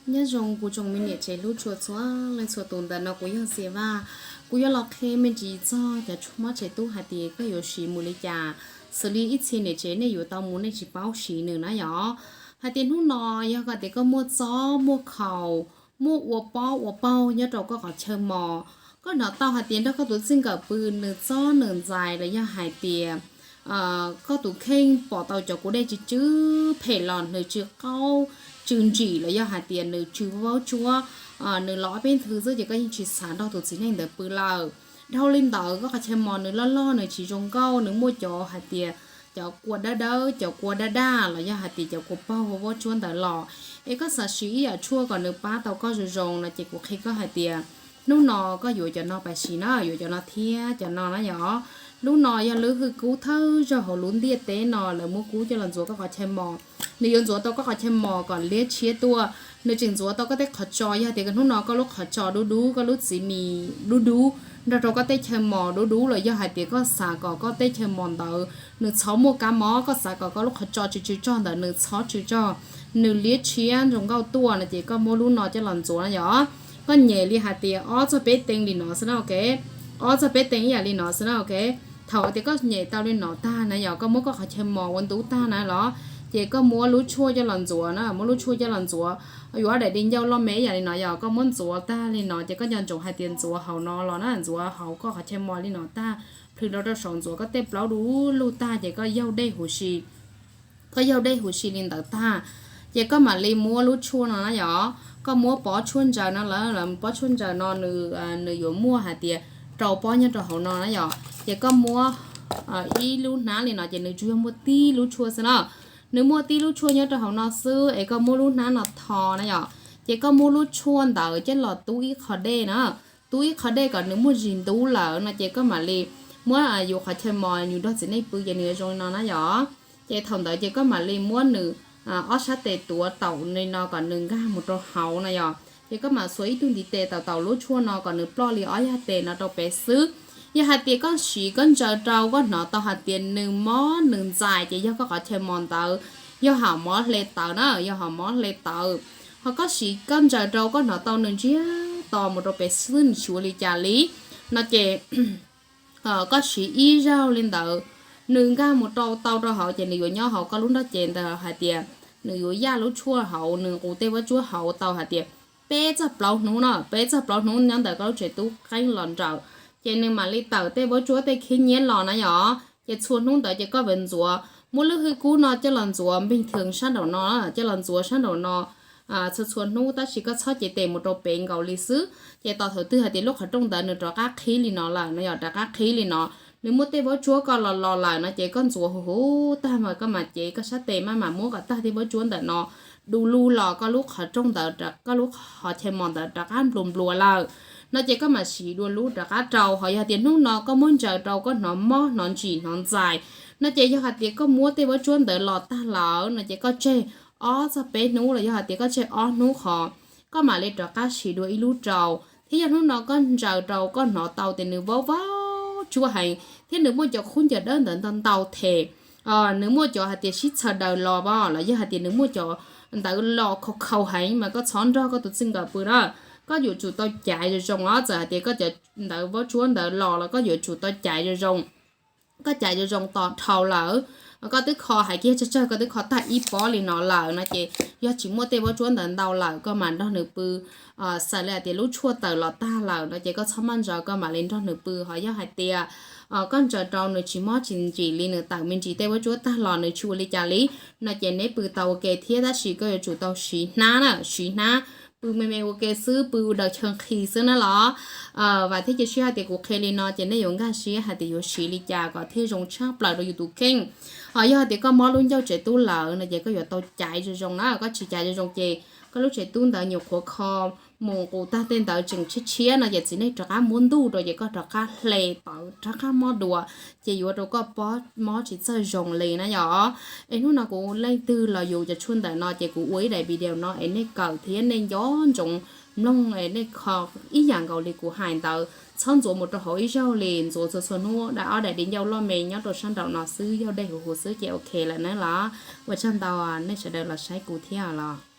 Nyob zoo kuv tsoom me niam tsev hlub tshua txhua leej txhua tus, ntawm no kuv yog Xias Vaj. Kuv yuav los qhia me ntsis txog cov tshuaj mob tsev tub hais tias koj yuav siv mus li cas, xws li ib txhia niam tsev nej yuav tau mus nej tsis paub siv nws na yom. Hais tias hnub no yog hais tias koj muaj txob muaj khaus, muaj ua pob ua paug nyob rau koj qhov chaw mos, koj hnov tau hais tias nrog koj tus txij nkawm pw nws txob nws ntxais los yog hais tias koj tus kheej pom tau cov kua dej tsw tsw phem los nws tsw qaub tsw ntsim los yog hais tias nws tsw vaub tsuab, nws los ob peb hnub xwb ces koj yeej tsis xav nrog tus txiv neej ntawd pw lawm. Dhau li ntawd koj qhov chaw mos nws loj loj nws tsis zoo nkauj, nws muaj cov hais tias cov kua dawb dawb, cov kua daj daj los yog hais tias cov kua paug vaub tsuab ntawd los, es koj xav siv ib yam tshuaj kom nws pab tau koj zoo zoo no ces kuv qhia koj hais tias hnub no koj yuav cov no pais siv na, yuav cov no thiab cov no na yom. Lub no yog lub hwj kub thawj zaug hauv lub ntiaj teb no lawv muab kub coj los ntxuav koj qhov chaw mos. Nws yuav ntxuav tau koj qhov chaw mos kom liab tshiab tuaj. Nws tseem ntxuav tau koj tej qhov tso, yog tias hnub no koj lub qhov tso dub dub, koj lub txiv mis dub dub, nrog rau koj tej chaw mos dub dub los yog hais tias koj xav kom koj tej chaw mos ntawd nws txhob muaj kab mob, koj xav kom koj lub qhov tso tsw tsw tsog ntawd nws txhob tsw tsog, nws liab tshiab zoo nkauj tuaj no ces koj muab lub no coj los ntxuav na yom. Koj nyem li hais tias ob txog peb teev li no xwb na, ok. Ob txog peb teev ib yam li no xwb na, ok. Thaum tias koj nyem tau li no tag na yom, koj muab koj qhov chaw mos ua ntub tag na los, ces koj muab lub tshuaj coj los ntxuav na, muab lub tshuaj coj los ntxuav, yuav ob daim di ncauj loj me ib yam li no yom, koj muab ntxuav tag li no ces koj nco ntsoov hais tias ntxuav hauv no los na, ntxuav hauv koj qhov chaw mos li no tag, plhws rau rau saum, ntxuav koj tej plaub dub lug tag ces koj yaug dej huv si. Koj yaug dej huv si li ntawd tag, ces koj mam li muab lub tshuaj no na yom, koj muab pob tshuaj ntsaws no lawm, pob tshuaj ntsaws no nws, nws yuav muaj hais tias rau pob nyob rau hauv no na yom, ces koj muab ib lub hnab li no ces nws tsuas yog muaj tib lub tshuaj xwb na. Nws muaj tib lub tshuaj nyob rau hauv no xwb es koj muab lub hnab no tho na yom, ces koj muab lub tshuaj ntawd coj los tub ib qho dej na, tub ib qho dej kom nws muaj zis ntub lawm no ces koj mam li muab yus qhov chaw mos yus nrog txiv neej pw ces nws yuav zoo li no na yom. Ces thaum ntawd ces koj mam li muab nws ob sab tes tuav taum li no kom nws nkag mus rau hauv na yom, ces koj mam xuas ib tug ntiv tes taum taum lub tshuaj no kom nws ploj li ob yag tes no rau pem xwb. Yog hais tias koj siv koj ntsaws rau koj hnov tau hais tias nws mob nws ntxais ces yog koj qhov chaw mos ntawd yog hom mob hle tawv na, yog hom mob hle tawv. Ho koj siv koj ntsaws rau koj hnov tau nws ntsiag to mus rau pem xwb nws tsis ua li cas li no ces koj siv ib zaug li ntawd, nws nkag mus rau tau rau hauv ces nws yuav nyob hauv koj lub nrog cev ntawd hais tias nws yuav yaj lub tshuaj hauv, nws nqus tej vaub tsuab hauv tau hais tias peb txog plaub hnub no, peb txog plaub hnub nyob ntawm koj lub tsev tub qeeb los nraum, ces nws mam li tawm tej vaub tsuab tej khib nyiab los na yom. Ces txhua hnub ntawd ces koj mam ntxuav, muab lub hwj kub no coj los ntxuav npeeg thwv sab nraum no, coj los ntxuav sab nraum no txhua txhua hnub, tab sis koj txhob cev tes mus rau pem nkaus li xwb. Ces tos thaum twg hais tias lub qhov rooj ntawd nws rov qab qhib li no lawm no yom, rov qab qhib li no, nws muaj tej vaub tsuab koj los los lawm no ces koj ntxuav huv huv tag mas koj mam cev koj sab tes maj mam muab kom tag tej vaub tsuab ntawm no du lug los koj lub qhov rooj ntawd, koj lub qhov chaw mos ntawd rov qab nplua nplua lawm no ces koj mam siv dua lub rov qab rau. Ho yog tias hnub no koj muab ntsaws rau koj hnov mob hnov ntsim hnov ntxais no ces yog hais tias koj muab tej vaub tsuab ntawd los tag lawm no ces koj tseg ob txog peb hnub los yog hais tias koj tseg ob hnub qhov koj mam li rov qab siv dua ib lub rau. Thiab yog hnub no koj ntsaws rau koj hnov tau tias nws vaub vaub tsuab heev thiab nws muaj cov khub ncaws dawb ntawd ntau ntau them, nws muaj cov hais tias sib txhaws daws los los yog hais tias nws muaj cov ntawd los khaus khaus heev mas koj txhob nrog koj tus txij nkawm pw na. Koj yuav tsum tau caiv zoo zoo os, txawm hais tias koj cov ntawd vaub tsuab ntawd los los koj yuav tsum tau caiv zoo zoo. Koj caiv zoo zoo tos dhau lawm, koj twb kho hais kiag tsawg tsawg koj twb kho tag ib pob li no lawm no ces yog tsis muaj tej vaub tsuab ntawd ntau lawm koj mam nrog nws pw. Xav li hais tias lub tshuaj tawm los tag lawm no ces koj txhob maj ntsaws, koj mam li nrog nws pw. Ho yog hais tias koj ntsaws rau nws tsis mob tsis ntsim li, nws tawm me ntsis tej vaub tsuab tag los nws tsis ua li cas li no ces neb pw tau ua ke thiab, tab sis koj yuav tsum tau siv hnab na, siv hnab. Pw me me ua ke xwb, pw daws chaw nqhis xwb na los. Vam thiab cia siab hais tias kuv qhia li no ces nej yuav nkag siab hais tias yuav siv li cas kom thiaj zoo tshaj plaws rau yus tus kheej. Ho yog hais tias koj mob lub ncauj tsev tub lawm no ces koj yuav tau caiv zoo zoo na, koj tsis caiv zoo zoo ces koj lub tsev tub ntawd nyuam qhuav kho mus nqus tag tej ntawd tseem tshiab tshiab no ces txiv neej rov qab muab ntuj rau ces koj rov qab hle tawv rov qab mob dua, ces yuav rau koj mob tsis txawj zoo li na yom. Es hnub no kuv leej twg los yus cov tshuaj ntawm no ces kuv ua ib daim video no es nej kawm thiab nej nco ntsoov mloog es nej kho ib yam nkaus li kuv hais ntawd, txhob ntxuav mus rau hauv ib zaug li, ntxuav txhua txhua hnub da ob daim di ncauj loj me nyob rau sab nraum no xwb, yaug dej huv huv xwb ces ok lawm na los. Ua tsaug ntau nej sawv daws los saib kuv thiab los.